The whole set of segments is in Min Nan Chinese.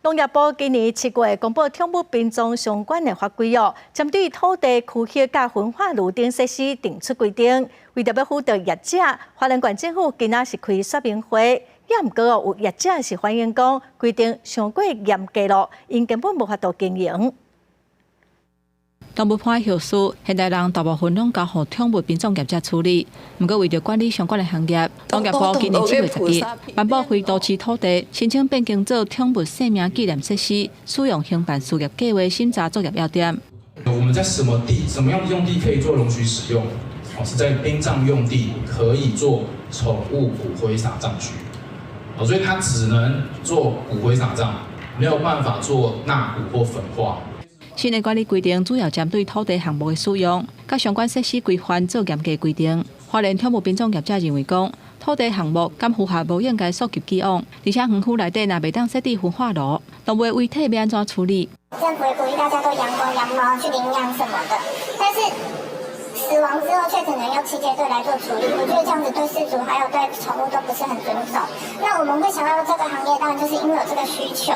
農業部今年7月公布寵物殯葬相關的法規哦，針對土地區域佮焚化爐等設施定出規定。為著欲輔導業者，花蓮縣政府今仔是開說明會，也毋過有業者是反映講規定傷過嚴格囉，𪜶根本無法度經營。動物伴的後事，現代人大部分攏交予寵物殯葬業者處理。毋過為著管理相關的行業，農業部今年7月10日頒布非都市土地申請變更做寵物生命紀念設施使用興辦事業計劃審查作業要點。我們在什麼地、什麼樣的用地可以做容許使用？哦，是在殯葬用地可以做寵物骨灰撒葬區。哦，所以它只能做骨灰撒葬，沒有辦法做納骨或焚化。新的管理規定主要針對土地項目的使用，佮相關設施規範做嚴格規定。花蓮寵物殯葬業者認為講，土地項目敢符合無應該溯及既往，而且園區內底若袂當設置焚化爐，動物遺體欲按怎處理？政府也鼓勵大家都養狗養貓去領養什麼的，但是死亡之後卻只能用清潔隊來做處理，我覺得這樣子對飼主還有對寵物都不是很尊重。那我們會想到這個行業，當然就是因為有這個需求。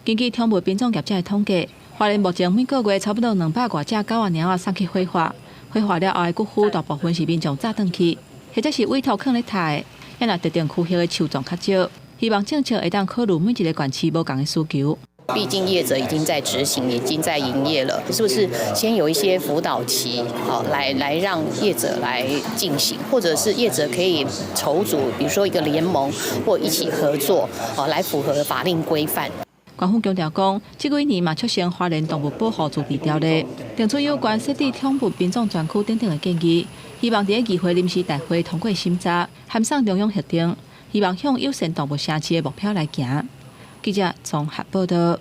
根據寵物殯葬業者的統計，花蓮目前每個月差不多200外隻狗仔貓仔送去火化，火化了後的骨灰大部分是民眾紮轉去，或者是委託囥咧刣的。也若特定區域的樹葬較少，希望政策會當考慮每一個縣市無仝的需求。畢竟業者已經在執行，已經在營業了，是不是先有一些輔導期，好來讓業者來進行，或者是業者可以籌組，比如說一個聯盟或一起合作，哦，來符合法令規範。官方強調講，這幾年嘛促成花蓮動物保護自治條例，定出有關設置寵物殯葬專區等等的建議，希望佇議會臨時大會通過審查，函送中央核定，希望向友善動物城市的目標來行。記者綜合報道。